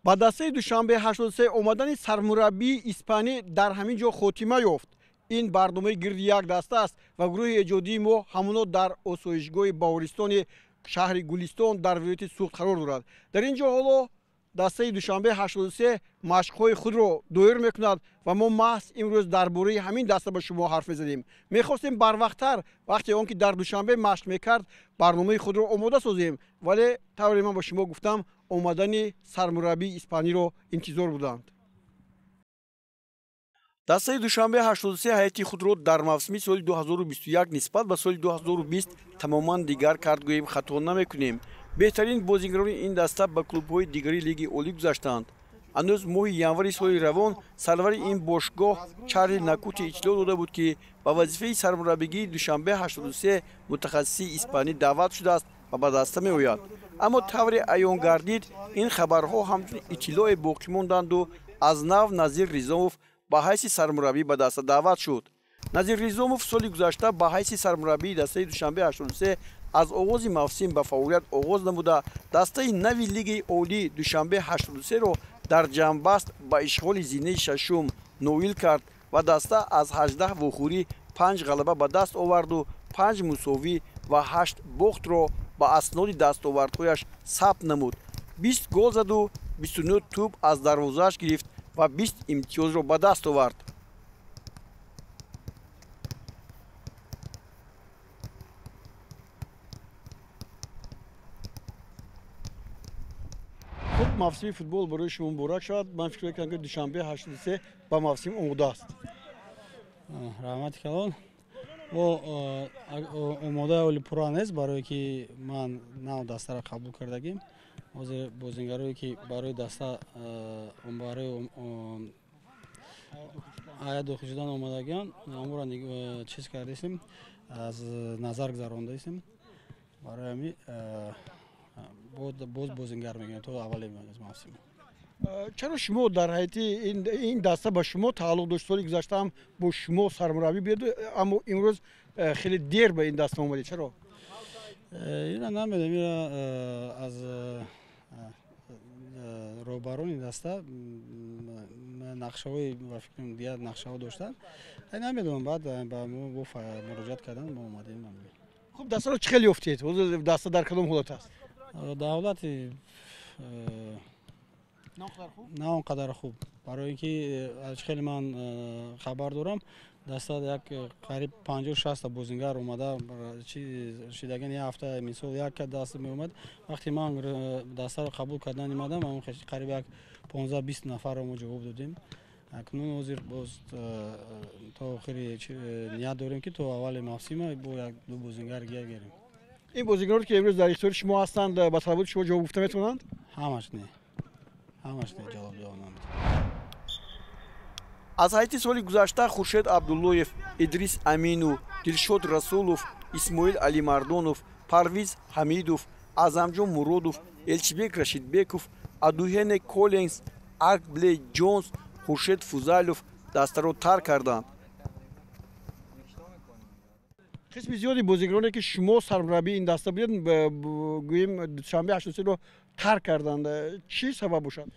Ба дастаи Душанбе 83 омадани сармураббии испанӣ дар ҳамин ҷо хотима ёфт. Ин барномаи гирди як даста аст ва гурӯҳи эҷодии мо ҳамоно дар осоишгоҳи Баҳористони шаҳри Гулистон дар вилояти Суғд қарор дорад. Дар ин ҷо ҳоло дастаи Душанбе 83 машқҳои худро доир мекунад ва мо маҳз имрӯз дар бораи ҳамин даста ба шумо ҳарф мезадем. Мехостем барвақттар, вақте он ки дар Душанбе машқ мекард, барномаи худро омода созем, вале тавре ман ба шумо гуфтам, омадани сармураббии испаниро интизор буданд. Дастаи Душанбе 83 ҳайати худро дар мавсими соли 2021 нисбат ба соли 2020 тамоман дигар кард, гӯем хато намекунем. Беҳтарин бозигарони ин даста ба клубҳои дигари лиги олӣ гузаштанд. Ҳанӯз моҳи январи соли равон сарвари ин бошгоҳ Чарли Накути иттилоъ дода буд, ки ба вазифаи сармураббигии Душанбе 83 мутахассиси испанӣ даъват шудааст ва ба даста меояд. Аммо тавре аён гардид, ин хабарҳо ҳамчун иттилоъе боқӣ монданду аз нав Назир Ризомов ба ҳайси сармураббӣ ба даста даъват шуд. Назир Ризомов соли гузашта ба ҳайси сармураббии дастаи Душанбе 83 аз оғози мавсим ба фаъолият оғоз намуда, дастаи нави лигаи олии Душанбе 83-ро дар ҷамъбаст ба ишғоли зинаи шашум ноил кард ва даста аз 18 вохӯрӣ 5 ғалаба ба даст оварду 5 мусовӣ ва 8 бохтро ба асноди дастовардҳояш сабт намуд. 20 гол заду 29 тӯб аз дарвозааш гирифт ва 20 имтиёзро ба даст овард. Хуб, мавсими футбол барои шумо муборак шавад. Ман фикр мекунам, ки Душанбе 83 ба мавсим омода аст. Раҳмати калон. Омодаи оли пурра нест, барое ки ман нав дастаро қабул кардагим. Ҳозир бозингарое ки барои даста, барои ҳайат дохил шудан омодагианд, онро чиз кардастем, аз назар гузарондаистем. Барои ҳамин боз бозингар мегирем то аввали мавсим. Чаро шумо дар ҳайати ин даста ба шумо тааллуқ дошт? Соли гузашта ҳам бо шумо сармураббӣ буд, аммо имрӯз хеле дер ба ин даста омадед. Чаро? Ира намедонам, ира аз роҳбарони даста нақшаҳои, ба фикрам, дигар нақшаҳо доштанд. Намедонам, баъд ба мо муроҷиат карданд, мо омадем. Хуб, дастаро чӣ хел ёфтед? Ҳозир даста дар кадом ҳолат аст? Дар ҳолати на он қадар хуб, барои ин ки аз хеле ман хабар дорам, даста як қариб 50-60 бозингар омада шидаган. Як ҳафта, мисол, як даста меомад. Вақте ман дастаро қабул кардан омадам, қариб як 15-20 нафарро мо ҷавоб додем. Акнун ҳозир боз то охири ният дорем, ки то аввали мавсима бо як ду бозингар гирем. Ин бозигароне ки имрӯз дар ихтиёри шумо ҳастанд, ба талаботи шумо ҷавоб гуфта метавонанд? Ҳамаш не, ҳамаш не, ҷавоб намедиҳанд. Аз ҳайати соли гузашта Хуршед Абдуллоев, Идрис Амину, Дилшод Расулов, Исмоил Алимардонов, Парвиз Ҳамидов, Аъзамҷон Муродов, Элчибек Рашидбеков, Адуҳене Колленс, Аркблей Ҷонс, Хуршед Фузайлов дастаро тарк карданд. Қисми зиёди бозигароне ки шумо сармураббии ин даста будед, гӯем, Душанбе 83-ро тарк карданд. Чӣ сабаб бошад?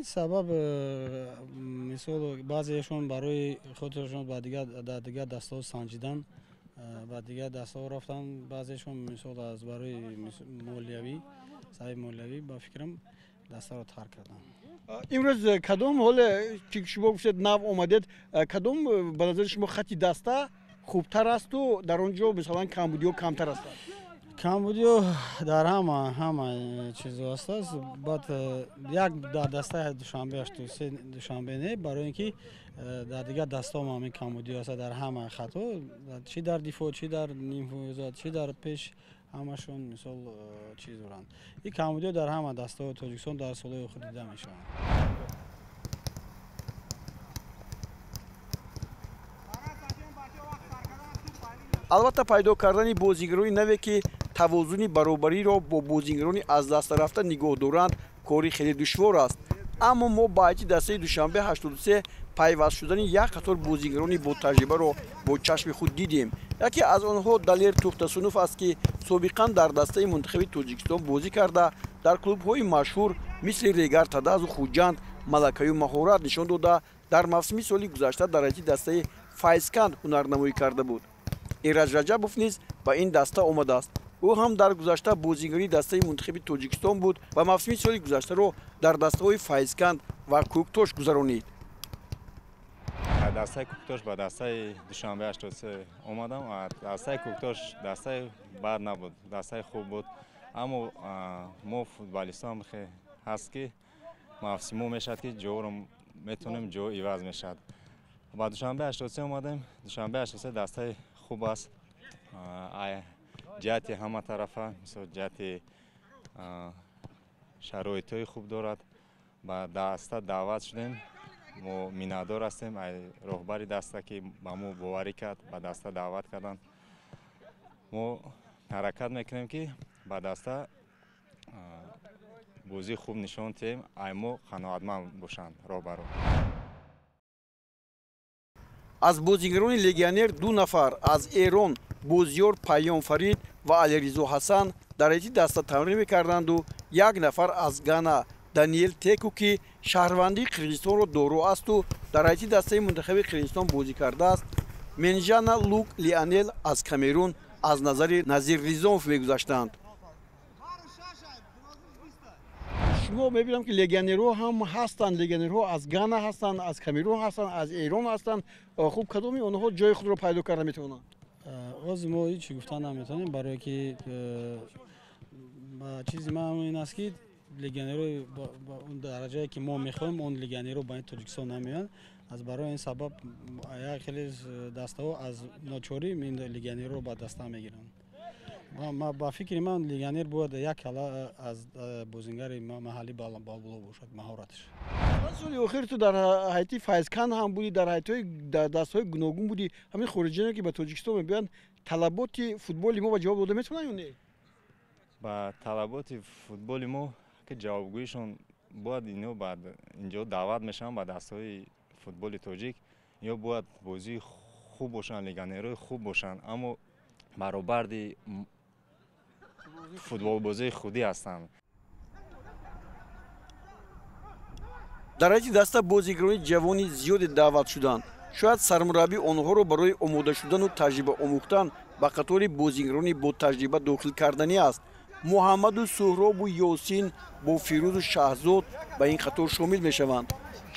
Сабаб, мисол, баъзеашон барои хотирашон ба дигар, дар дигар дастаҳо санҷидан, ба дигар дастаҳо рафтан. Баъзеашон, мисол, аз барои молиявӣ, сабаби молиявӣ, ба фикрам, дастаро тарк карданд. Имрӯз кадом, ҳоле ки шумо гуфтед, нав омадед, кадом ба назари шумо хати даста хубтар асту дар он ҷо, мисалан, камбудиҳо камтар ҳастанд? Камбудиҳо дар ҳама чизо ҳастааст. Баъд як дар дастаи Душанбе 83 Душанбе не, барои ин ки дар дигар дастаҳо ҳамин камбудиҳо ҳаст дар ҳама хатҳо, чӣ дар дифоъ, чӣ дар нимҳифозат, чӣ дар пеш, ҳамашон, мисол, чиз доранд. Ин камбудиҳо дар ҳама дастаҳои Тоҷикистон дар солҳои охир дида мешаванд. Албатта, пайдо кардани бозигарони наве, ки тавозуни баробариро бо бозигарони аз даста рафта нигоҳ доранд, кори хеле душвор аст. Аммо мо ба ҳайати дастаи Душанбе 83 пайваст шудани як қатор бозигарони ботаҷрибаро бо чашми худ дидем. Яке аз онҳо Далер Тухтасунов аст, ки собиқан дар дастаи мунтахаби Тоҷикистон бозӣ карда, дар клубҳои машҳур Мисли Регар Тадазу Хуҷанд малакаю маҳорат нишон дода, дар мавсими соли гузашта дар ҳайати дастаи Файзканд ҳунарнамоӣ карда буд. Эраҷ Раҷабов низ ба ин даста омадааст. Ӯ ҳам дар гузашта бозигари дастаи мунтахаби Тоҷикистон буд ва мавсими соли гузаштаро дар дастаҳои Файзканд ва Кӯктош гузаронид. Дастаи Кӯктош ба дастаи Душанбе 83 омадам. Дастаи Кӯктош дастаи бад набуд, дастаи хуб буд. Аммо мо футболистон ҳаст ки мавсимо мешавад ки ҷоро метавонем, ҷо иваз мешавад. Ба Душанбе 83 омадем. Душанбе 83 дастаи хуб аст. Ҷиҳати ҳама тарафа, мисол ҷиҳати шароитҳои хуб дорад. Ба даста даъват шудем. Мо миннатдор ҳастем ай роҳбари даста ки ба мо боварӣ кард, ба даста даъват карданд. Мо ҳаракат мекунем ки ба даста бозии хуб нишон диҳем, ай мо қаноатманд бошанд роҳбаро. Аз бозигарони легионер ду нафар аз Эрон Бозиёр Паём Фарид ва Алиризо Ҳасан дар ҳайати даста тамрин мекарданду як нафар аз Гана Даниэл Теку, ки шаҳрвандии Қирғизистонро доро асту дар ҳайати дастаи мунтахаби Қирғизистон бозӣ кардааст. Менжана Лук Лионел аз Камерун аз назари Назир Ризонов мегузаштанд. Шумо мебинам ки легионерҳо ҳам ҳастанд, легионерҳо аз Гана ҳастанд, аз Камерун ҳастанд, аз Эрон ҳастанд. Хуб, кадоми онҳо ҷои худро пайдо карда метавонанд? Оз мо ҳеҷ гуфта наметавонем, барое ки чизи ман ин аст ки легионерҳо он дараҷае ки мо мехоҳем, он легионерҳо ба Тоҷикистон намеоянд. Аз барои ин сабаб як хеле дастаҳо аз ночорӣ ин легионерҳоро ба даста мегиранд. Ба фикри ман легионер бояд як кала аз бозингари маҳаллӣ боло бошад маҳораташ. Соли охир ту дар ҳайати Файзканд ҳам будӣ, дар ҳайатҳои дастаҳои гуногун будӣ. Ҳамин хориҷиёне ки ба Тоҷикистон мебиёянд, талаботи футболи мо ба ҷавоб дода метавонанд ё не? Ба талаботи футболи мо ки ҷавобгӯишон бояд, ино ба инҷо даъват мешаванд ба дастаҳои футболи тоҷик, ё бояд бозии хуб бошанд, легионерҳои хуб бошанд, аммо баробарди футболбозии худӣ ҳастанд. Дар ҳайати даста бозигарони ҷавони зиёде даъват шуданд. Шояд сармураббӣ онҳоро барои омода шудану таҷриба омӯхтан ба қатори бозигарони ботаҷриба дохил карданӣ аст. Муҳаммаду Суҳробу Ёсин бо Фирӯзу Шаҳзод ба ин қатор шомил мешаванд.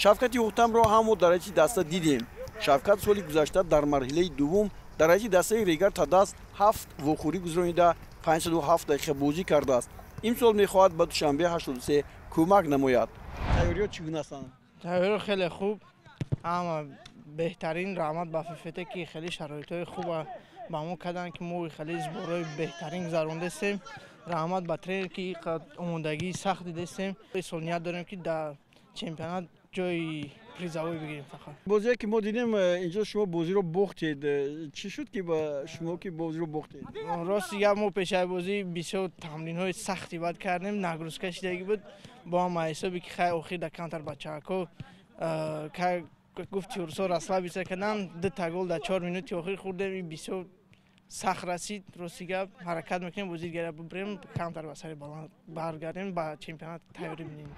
Шавкати Ҳотамро ҳам мо дар ҳайати даста дидем. Шавкат соли гузашта дар марҳилаи дуввум дар ҳайати дастаи Регар Тадаз 7 вохӯрӣ гузаронида 507 дақиқа бозӣ кардааст. Имсол мехоҳад ба Душанбе 83 кӯмак намояд. Тайёриҳо чӣ гуна ҳастанд? Тайёриҳо хеле хуб, ҳама беҳтарин. Раҳмат ба ФФТ ки хеле шароитҳои хуба ба мо карданд ки мо хеле сборҳои беҳтарин гузарондастем. Раҳмат ба тренер ки омодагии сахт дидастем. Сол ният дорем ки дар чемпионат ҷои призовой бигирем фақат. Бозие ки мо дидем инҷо шумо бозиро бохтед. Чӣ шуд ки ба шумо ки бозиро бохтед? Рости гап, мо пешаи бозӣ бисёр тамринҳои сахти бад кардем, нагрузка шидагӣ буд. Бо ҳама ҳисоби ки хай охир дар камтар бачаҳако гуфт тюрсо расслабиться кардам, дута гол дар 4 минути охир хӯрдем. Ин бисёр сахт расид. Рости гап, ҳаракат мекунем бозӣ дигара бибирем, камтар ба сари баланд баргардем, ба чемпионат тайёрӣ бинем.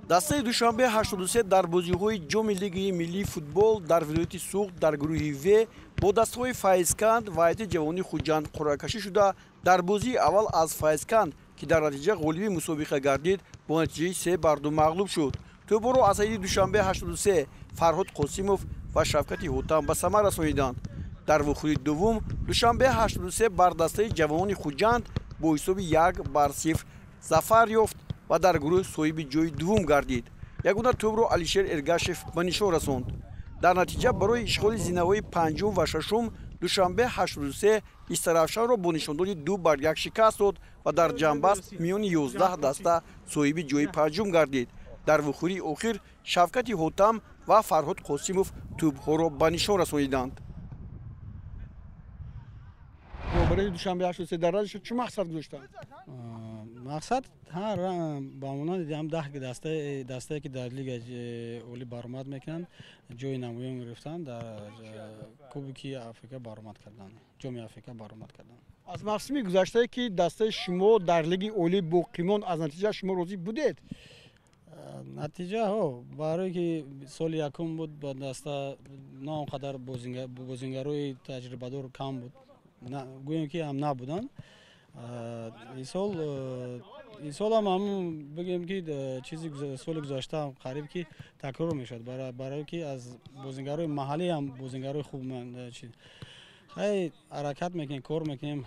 Дастаи Душанбе 83 дар бозиҳои ҷоми лигаи миллии футбол дар вилояти Суғд дар гурӯҳи В бо дастаҳои Файзканд ва ҳайати ҷавонии Хуҷанд қуръакашӣ шуда, дар бозии аввал аз Файзканд, ки дар натиҷа ғолиби мусобиқа гардид, бо натиҷаи 3-2 мағлуб шуд. Тӯборо аз ҳайати Душанбе 83 Фарҳод Қосимов ва Шавкати Ҳотам ба самар расониданд. Дар вухӯри дуввум Душанбе 83 бар дастаи ҷавонони Хуҷанд бо ҳисоби 1-0 зафар ёфт ва дар гурӯҳ соҳиби ҷои дуввум гардид. Ягона тӯбро Алишер Эргашев ба нишон расонд. Дар натиҷа барои ишғоли зинаҳои панҷум ва шашум Душанбе 83 Истаравшанро бо нишондоди 2-1 шикаст дод ва дар ҷамъбаст миёни 11 даста соҳиби ҷои панҷум гардид. Дар вухӯрии охир Шавкати Ҳотам ва Фарҳод Қосимов тӯбҳоро ба нишон расониданд. Роҳбарияти Душанбе 83 дар назди чӣ мақсад гузоштанд? Мақсад ҳар ба монанди ҳам 10 дастае ки дар лигаи олӣ баромад мекунанд, ҷои намоён гирифтанд, дар Кубки Африка баромад карданд, Ҷоми Африка баромад карданд. Аз мавсими гузаштае ки дастаи шумо дар лиги олӣ боқӣ монд, аз натиҷа шумо розӣ будед? Натиҷа ҳо, барое ки соли якум буд, ба даста на он қадар бозингарои таҷрибадор кам буд, гӯем ки ҳам набуданд. Инсолам ҳамун бигӯем ки чизи соли гузашта қариб ки такрор мешавад, барое ки аз бозингарои маҳаллӣ ҳам бозингарои хуб хай ҳаракат мекунем, кор мекунем.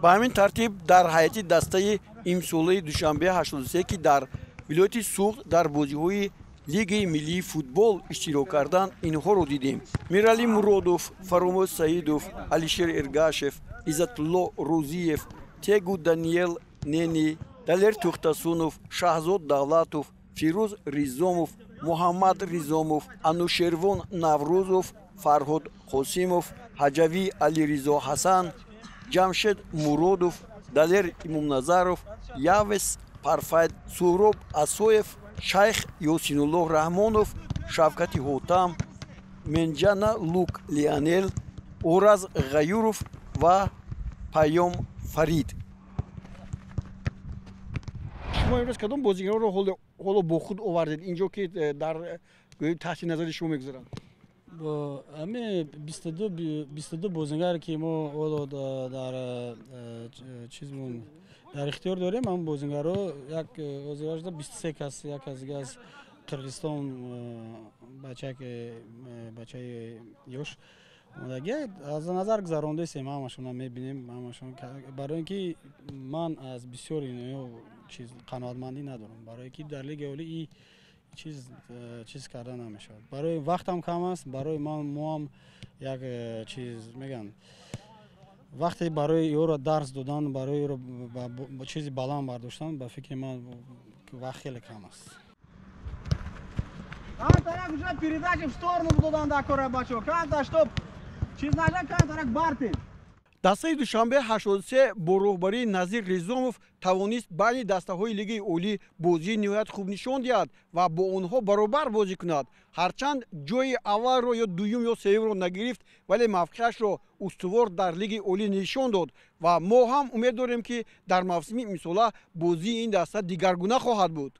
Ба ҳамин тартиб дар ҳайати дастаи имсолаи Душанбе 83, ки дар вилояти Суғд дар бозиҳои лигаи миллии футбол иштирок карданд, инҳоро дидем: Миралӣ Муродов, Фаромӯз Саидов, Алишер Эргашев, Иззатулло Рӯзиев, Тегу Даниел Нени, Далер Тӯхтасунов, Шаҳзод Давлатов, Фирӯз Ризомов, Муҳаммад Ризомов, Анушервон Наврӯзов, Фарҳод Қосимов, Ҳаҷавӣ Алиризо Ҳасан, Ҷамшед Муродов, Далер Имомназаров, Явес Парфайд, Суҳроб Асоев, Шайх Ёсинуллоҳ Раҳмонов, Шавкати Ҳотам, Менҷана Лук Лионел, Ораз Ғаюров ва Паём Фарид. Шумо имрӯз кадом бозигаронро ҳоло бо худ овардед инҷо, ки дар таҳти назари шумо мегузаранд? Ами 22 бозигаре ки мо ҳоло дар чизмон дар ихтиёр дорем, ҳам бозингаро як ҳозир 23 кас, як аз дига аз Қирғизистон бачаи ёш омадаги, аз назар гузарондесем, ҳамашонро мебинем, ҳамашон, барои ин ки ман аз бисёри ино чиз қаноатмандӣ надорам, барое ки дар лигаи олӣ и чиз карда намешавад, барои вақтам кам аст, барои ман мо ҳам як чиз мегӯянд, вақте барои ёро дарс додан, барои ёро чизи баланд бардоштан, ба фикри ман вақт хеле кам аст. Камтарак уже передачи в сторону додан дакора бачо, камта чтоб чиз наша, камтарак бартен. Дастаи Душанбе 83 бо роҳбарии Назир Ризомов тавонист байни дастаҳои лигаи олӣ бозии ниҳоят хуб нишон диҳад ва бо онҳо баробар бозӣ кунад. Ҳарчанд ҷои аввалро ё дуюм ё сеюмро нагирифт, вале мавқеашро устувор дар лигаи олӣ нишон дод ва мо ҳам умед дорем, ки дар мавсими имсола бозии ин даста дигаргуна хоҳад буд.